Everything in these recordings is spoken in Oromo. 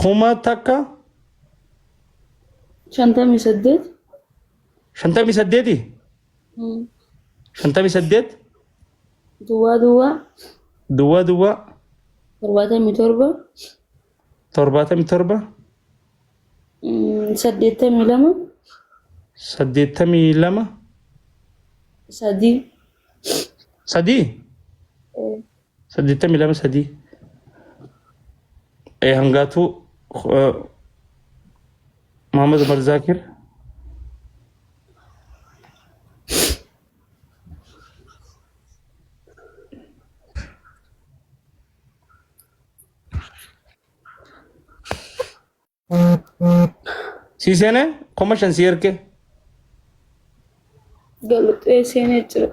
Kuma takka. 58. 58. 58. Duwwaa duwwaa. Duwwaa duwwaa. 77. 77. 82. 82. 3. 3. 82 3. Hangaatuu Muhammad Umar Zaakir. Sii seene 5000 sii erge. Galuxee seenee jira.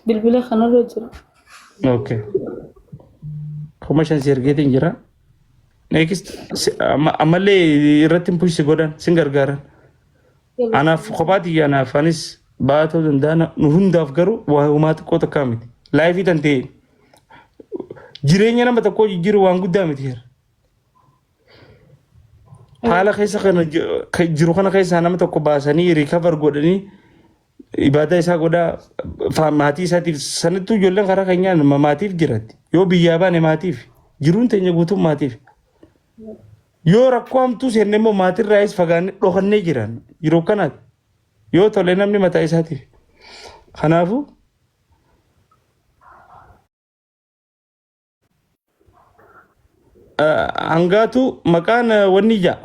Bilbila kanarra jira. Okay. 5000 sii ergeetiin jira. Next ammallee irratti hin push si godhan sin gargaaran. Anaaf kophaa tiyya anaaf anis ba'aa ta'uu danda'a nu hundaaf garuu waa homaa xiqqoo takkaa miti. Life tan ta'e jireenya nama tokkoo jijjiiru waan guddaa miti heera. Haala keessa kana jiru kana keessaa nama tokko baasanii recover godhanii ibaadaa isaa godhaa maatii isaatiif sanattuu ijoolleen karaa keenyaa maatiif jiratti. Yoo biyyaa baane maatiif jiruun teenya guutuun maatiif. Yoo rakkoo hamtuu seenne immoo maatirraayis fagaannee dhokannee jiran yeroo kanaati. Yoo tole namni mataa isaatiif. Kanaafuu hangaatu maqaan wanni ija.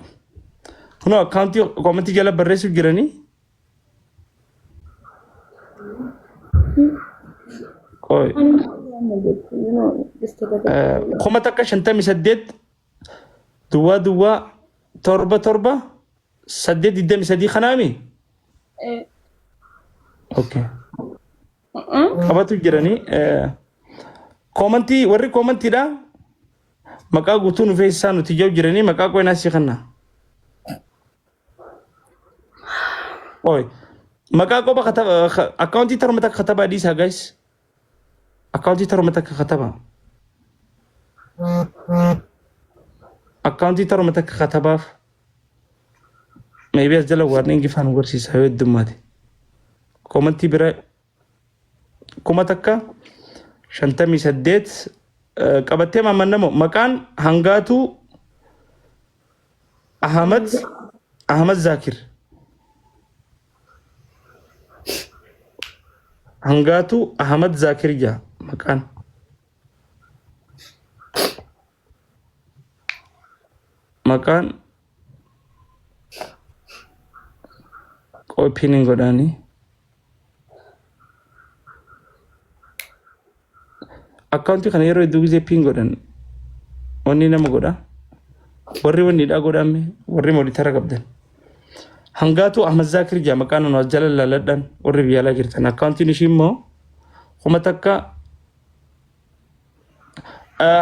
Kunoo akkaawuntii koomentii jala barreessuuf jiranii. Qoy. 1058 duwwaa duwwaa 7 7 8 23 kanaami. Okay. Qabatu jiranii. Koomantii warri koomantiidha. Maqaa guutuu nu feesisaa nuti jiru jiranii maqaa qoynaa sii kanna. Oy. Maqaa qofa kataba akkaawuntii torma takka katabaa dhiisaa guys. Akkaawuntii torma takka kataba. Akkaawuntii torma takka katabaaf. Maybe as jala warning ifaan garsiisa yoo heddummaate. Koomantii bira 1058 qabattee maammannamoo maqaan hangaatuu Ahmad Ahmad Zakir. Hangaatuu Ahmad Zakir jaa maqaan. Maqaan qophiin hin godhaanii. Akkaawuntii kana yeroo hedduu gisee pin godhan wanni nama godha. Warri wanniidhaa godhame warri moditara qabdan. Hangaatu Ahmad Zaakir jaa maqaan nu as jala laaladhaan warri biyya alaa jirtan. Akkaawuntiin ishii immoo 1000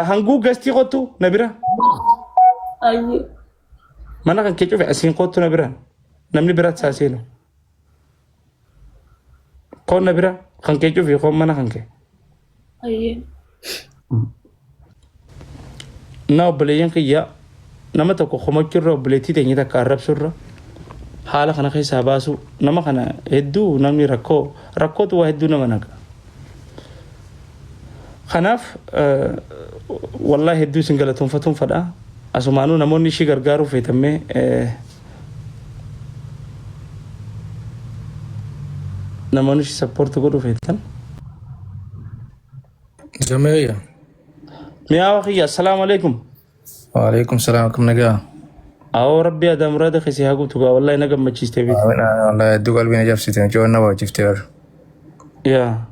hanguu gastii kottu na bira. Ayyee. Mana kan kee cufe asiin kottu na bira. Namni biraatti saa seenu. Koon na bira kan kee cufi koon mana kan kee. Ayyee. Na obboleeyyan kiyya nama tokko komachuurra obboleettii teenya takka arrabsuurra haala kana keessaa baasuu nama kana hedduu namni rakkoo rakkootu waa hedduu nama naqa. Kanaaf wallaahi hedduu isin galatoonfatuun fadha. Asumaanuu namoonni ishii gargaaruu feetammee namoonni ishii support godhuu feetan. Jameeya. Mi'aawa kiyya assalaamu alaikum. Waalaikum salaam akkam nagaa. Awoo rabbi adaa muraada keessi haa guutu gaa wallahi na gammachiiste beektu. Amiin wallahi hedduu qalbii na cabsite mucaan na waajjifte bar. Yaa.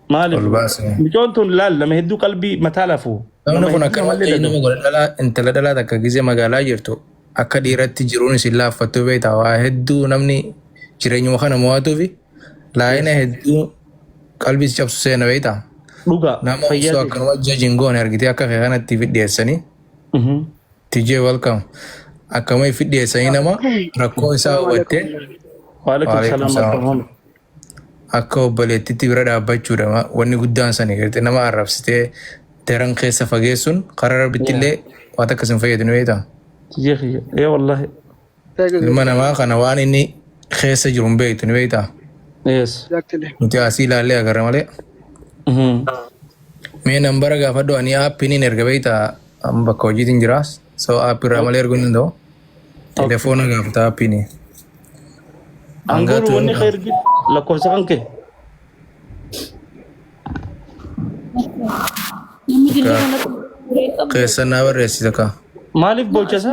Maaliif? Ol baasne. Mucoon tun laal nama hedduu qalbii mataa lafu. Namni Nama kun hedduu akka namallee nama dhagahu. godha dhalaa intala dhalaa takka gizee magaalaa jirtu akka dhiiratti jiruun isin laaffattu beekta waa hedduu namni jireenyuma kana mo'atuufi laayina hedduu qalbii si cabsu seena beekta. Dhugaa Nama fayyaa osoo ta'e. akkanuma jajiin goone argitee akka kee kanatti fi dhiyeessanii Tijee welcome. Akkama ifi dhiyeessanii nama rakkoo isaa hubattee Waalaikum Waalaikum salaam salaam. warahmatullahi. Akka obboleettitti bira dhaabbachuudha. Wanni guddaan sani gartee nama arrabsitee daran keessa fageessuun karaa rabbitti illee waan takka sin fayyadu ni beektaa. Tiyya kiyya. Ee wallahi. Thank you. Ilma namaa kana waan inni keessa jiru hin beektu ni beektaa? Yes. Exactly. Nuti asii ilaallee agarra malee. Mee nambara gaafadhu ani aappiin hin erga beektaa amma bakka hojiitiin jiraas. So aappii irraa malee erguu hin danda'u. Telefoona gaafata aappiin. Angoon wanni kee ergi lakkoofsa kan kee. Namni bilbila kanatti biree qabdu. Keessa naa barreessita kaa. Maaliif bochasa?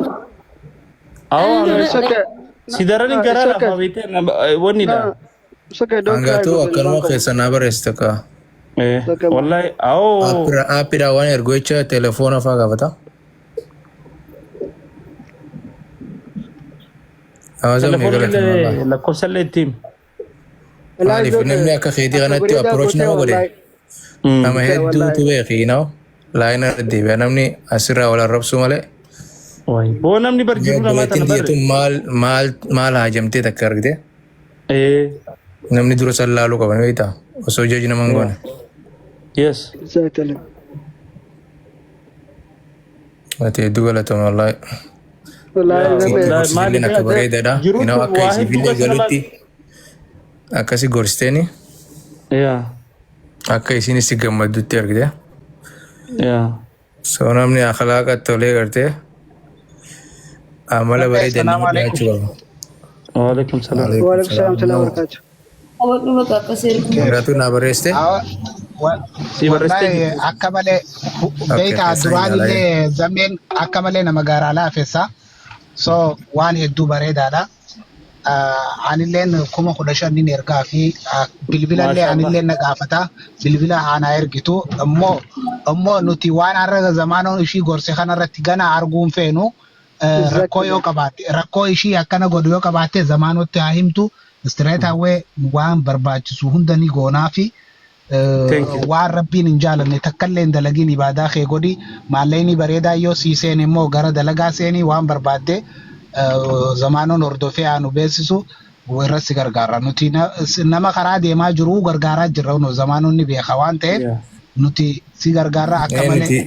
Awwa It's okay. si darani No, garaa it's okay. lafaa beektee wanni dha. No, it's okay. Don't cry. Hangaatu Gosa akkanuma ilmaan qabu. keessa naa barreessita kaa. Okay. Wallahi awoo Aappiidhaan waan ergu jecha telefoona fa'aa gaafata. Hawaasa telefoona meeqalatti illee lakkoofsa illee itti himi. Maaliif namni akka keetii kanatti approach nama godhe nama hedduutu beeki you know laayina irra deebi'a namni asirraa wal arrabsuu malee. Wayi boo namni bar jiruu namaa Obboleettiin tana barre. tiyya tun maal maal maal haajamtee takka argite Ee namni dura san laaluu qaba ni beektaa osoo jaji nama hin goone. yes. Exactly. Ati hedduu galatoomi wallaahi. Wallahi Yaa namni wallahi Gorsitilleen maaliif akka bareedaadha. jiruun You know tun akka waa hedduu isiifillee keessa nama galutti akkasi gorsiteeni yaa akka isinis si gammaddutti argite. yaa So namni akhlaaqa tolee gartee amala bareedan Assalamu nama alaikum. dhiyaachuu qaba. Waalaikum salaam. Waalaikum Waalaikum salaam. salam wa barakatuh. Qabadhu bakka akkas ergu. Hangaatu naa barreessite? Si barreessitee Wallahi jirti. akka malee Okay, beektaa keessa duraan ilaalaa illee zammeen akka malee nama gaaraa laafessa. So waan hedduu bareedaadha. Anilleen 15,000 nin ergaa fi bilbilallee Maasha Allah. anilleen na gaafata. Bilbila aanaa ergitu. Immoo nuti waan har'a zamaanoon ishii gorse kanarratti gana arguun feenu rakkoo yoo Exactly. qabaatte rakkoo ishii akkana godhu yoo qabaatte zamaanotti haa himtu. Straight away waan barbaachisu hunda ni goonaa fi Thank you. waan rabbiin hin jaalanne takkallee hin dalagin ibaadaa kee godhi maallaqni bareedaa yoo sii seene immoo gara dalagaa seenii waan barbaadde zamaanoon hordofee haa nu beeksisu irratti si gargaara. Nuti nama karaa deemaa jiru gargaaraa jirra nu zamaanoon ni beeka waan ta'eef Yeah. nuti si gargaarra akka Mee malee. nuti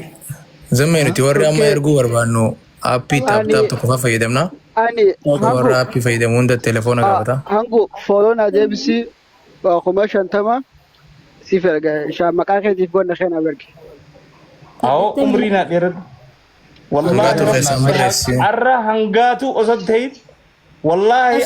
zammee nuti warri amma Okay. erguu barbaannu aappii taap Ani taap tokko faa fayyadamna. ani Warra hangu aappii fayyadamu hunda telefoona gaafata. hangu follow na deebisi 50,000 siif erga inshaa maqaa keetiif gonna keena erge. Awoo umrii naa dheeradhu. Wallahi Hangaatu rabbi keessan barreessi. har'a hangaatu osoo hin ta'in wallahi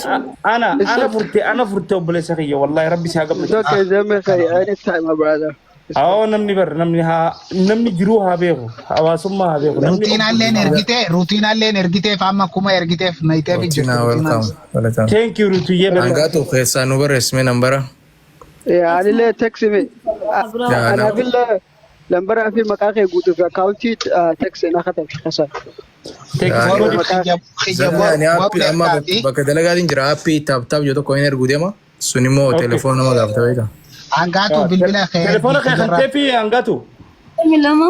ana It's ana okay. furte ana furte obboleessa kiyya wallahi rabbi si haa It's gammachiisu. okay, Zammee kee anytime my brother. It's okay. Awoo namni bar namni haa namni jiruu haa beeku hawaasummaa haa beeku namni Rutiinaalleen ergitee rutiinaalleen ergiteef amma kuma ergiteef nayiteef hin jirtu Ruutiinaa rutiinaan. welcome. Welcome. Thank you Rutuyyee bareeda. Hangaatu keessaa nu barreessi mee nambara. Yeah, anillee text me. Yaa na Anaafillee lambaraa fi maqaa kee guutuu fi akkaawuntii text na katabsi keessa. Text Gaarii. Boru godhi. Maqaa xiyya xiyya Zammee ani boru aappii amma ergaa fi bakka dalagaatiin jira aappii taap taap jiru tokko hin erguu deema. Sun immoo Okay. telefoona nama gaafata beektaa. hangaatu bilbila kee ergi Telefoona kee kan xiyyarraa ta'e fi hangaatu. Lama.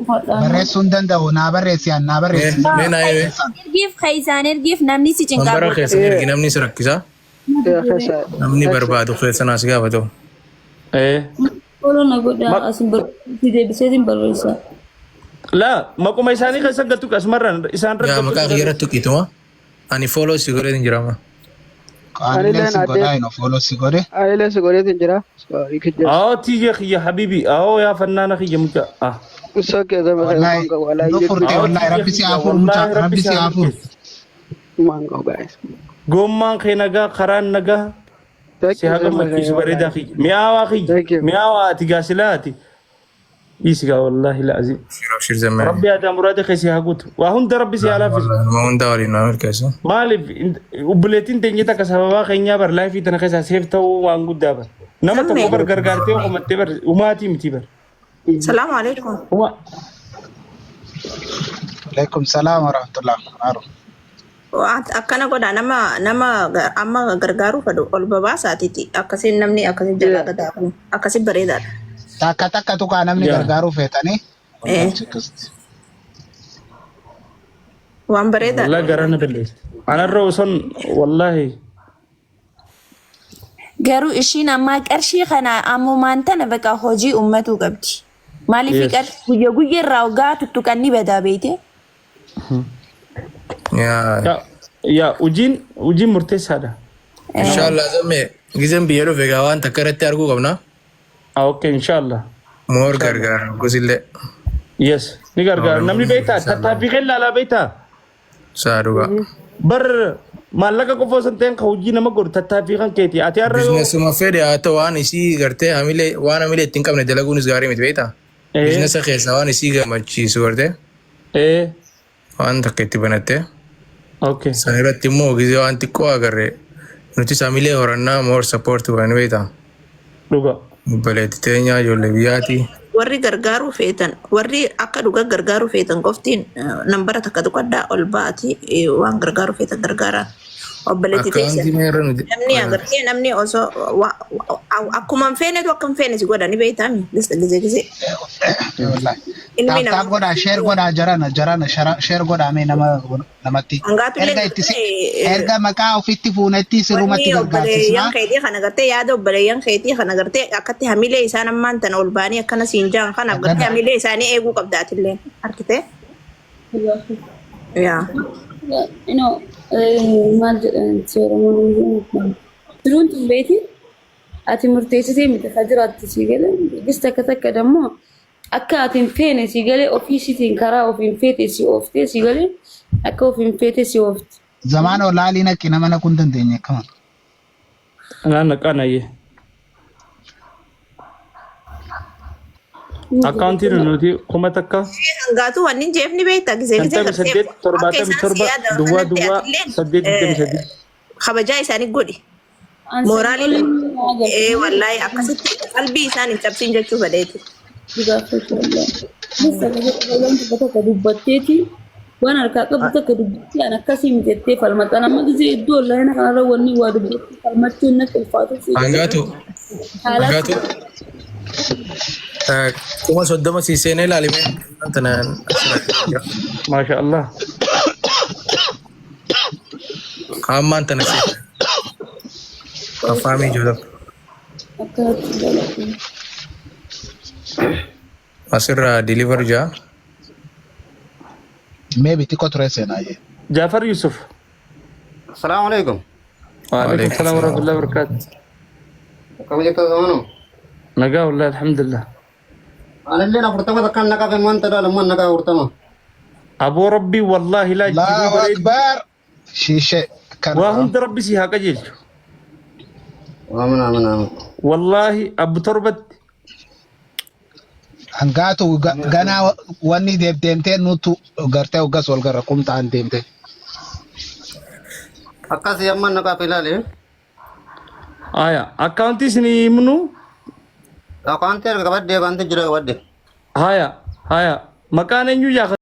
Hodhaan. barreessuu hin danda'u naa barreessi an naa Mee barreessi. mee naa hime. Ergiif keessaan ergiif namni si cinqaa Nambara godha. keessan ergi namni si rakkisa. keessa Namni text. barbaadu keessan as gaafatu. Eh. Follow na godha asin barreessi deebiseetiin barreessa. La maquma isaanii keessa galtu asumarraan isaan Yaa rakkatu. maqaa kiyya irratti tuqituma. Ani follow si godhee hin jira amma. Anilleen Anilleen si addee godhaa hin follow si godhe. anillee si godheetiin jira. So you can just Awoo tiyya kiyya habibi awoo yaa fannaana kiyya mucaa. Ah. It's okay Zammee kee Wallahi mango wallahi nu furte Awoo wallahi tiyya rabbi si kiyya haa furu mucaa wallahi rabbi rabbi si si haa haa furu. milkeessu. mango guys. Gommaan kee nagaa karaan nagaa Thank si you haa Zammee kee gammachiisu bareedaa wallahi. kiyya. Mi'aawaa kiyya Thank you. mi'aawaa ati gaasilaa ati. Dhiisi gaa wallahi la'azim. Abshir abshir zammee. Rabbi aadaa muraada kee si haa guutu. Waa hunda rabbi si haa laaffisu. Wallahi nama hunda waliin naa milkeessu. Maaliif obboleettiin teenya takka sababaa keenyaa bar laayifii tana keessaa seef ta'uu waan guddaa bar. Nama tokko Zammee. bar gargaartee qomattee bar umaatii miti bar. Salaamu alaikum. Uma Alaikum salaam wa rahmatullah. Maaru. Akkana godha nama nama amma gargaaruu fedhu ol babaasaatiiti. Akkasiin namni akkasii jalaa gadaa kun akkasii bareedaadha. Takka takka tuqaa namni yaa gargaaruu feetanii. Ol Eh, galchi akkasitti. waan bareedaadha. wallahi garaa na balleessite. Anarra osoon wallahi Garuu ishiin ammaa qarshii kana ammumaan tana bakka hojii uummatuu qabdi. Maaliif yes qarshii guyya guyya irraa hoggaa tuttuqan ni badaa beeyte. Yaa. Yaa yaa hojiin hojiin murteessaadha. Inshallah zamme gizeen biyya dhufe egaa waan takka irratti arguu qabna. Ah, okay, inshallah. Moor gargaara gosillee. Yes, ni gargaara. Namni beektaa tattaaffii kee ilaalaa beektaa. Saa dhugaa. Bar maallaqa qofa osoo hin ta'in kan hojii nama godhu tattaaffii kan keeti. Ati har'a yoo Bizinesuma fedhe haa ta'u waan isii gartee hamilee waan hamilee ittiin qabne dalaguunis gaarii miti beektaa. Eh. Bizinesa keessaa waan isii gammachiisu gartee ee waan takka itti banattee okay. san irratti immoo gizee waan xiqqoo agarre nutis hamilee horannaa moor sappoorti godhan beektaa. Dhuga. Obboleetti teenyaa ijoollee biyyaati. Warri gargaaruu feetan warri akka dhugaa gargaaruu feetan qoftiin nambara takka tuqadhaa ol ba'aati waan gargaaruu feetan gargaaraa. Obboleetti teessan. Akkaawuntii meerra nuti. Namni agartee namni osoo akkuma hin feenetu akka hin feene si godha ni beektaami. Gise gise. Wallahi. Ilmi Taap taap namaa godhaa share godhaa jarana jarana share godhaa mee nama namatti. Hangaatu illee Erga itti si gartee erga maqaa ofitti fuunetti sirrumatti wanni gargaarsisnaa. obboleeyyan keetii kana gartee yaada obboleeyyan keetii kana gartee akkatti hamilee isaan ammaan tana ol ba'anii akkana siin jaan kanaaf gartee Gana. hamilee isaanii eeguu qabda atillee argitee. Yaa. Ino maal jedhan seera jiruun tun beeti ati murteessitee miti ka jiraattu sii galee gis takka takka dammoo akka ati hin feene sii galee ofii isiitiin karaa ofiin feete si ooftee sii galee akka ofiin feete si oofti. Zamaanoo laalii naqi nama naquu hin dandeenye akkama. Naan naqaan ayyee. Akkaawuntiin nuti 1000 Hangaatu wanni jeefni beektaa gisee gisee shantamii gartee saddeet akka torbaatamii isaan si torba yaadan duwwaa kanatti duwwaa atilleen 823. kabajaa isaanii godhi. An sanii Mooraalii oliin na agarsiisa. wallaahi akkasitti qalbii isaan hin cabsin jechuu fedheeti. Gaafachuu wallahi. Gis takka takka waan tokko tokko dubbatteeti waan harkaa qabdu takka dubbattee an akkasii miti jettee falmatta. Nama gisee hedduu wallahi na kanarra wanni waa dubbattee falmachuun natti ulfaatu si galee Hangaatu haala hangaatu 30,000 sii seenee ilaalime. Tanaan asirratti jira. Maasha Allah. Hammaan tana seenee. Afaamii ijoollee. akkanatti jaalladhu. Asirraa deliver jaa. Maybe xiqqoo ture seenaa jee. Jaafar Yusuf. Assalamu alaikum. Waalaikum salaam warahmatullahi wabarakatuh. Akkam jirtu zamanu? Nagaa wallahi alhamdulillah. Anilleen 40 takkaan naqa fi man tadha lamman naqa 40. Aboo rabbii wallaahi laa jiruu Allahu bareedu. Akbar. Shiishee Waa kana. hunda rabbi si haa qajeelchu. Aamin aamin aamin. Wallaahi abbu torbatti Hangaatu ganaa wanni deemtee nutu gartee hoggas wal garra qumxaan deemte. Akkasii amman naqaaf ilaali. Aya akkaawuntii isin himnu. Akaantii erga qabadde akaantii jira qabadde. Haya haya maqaan eenyu yaa.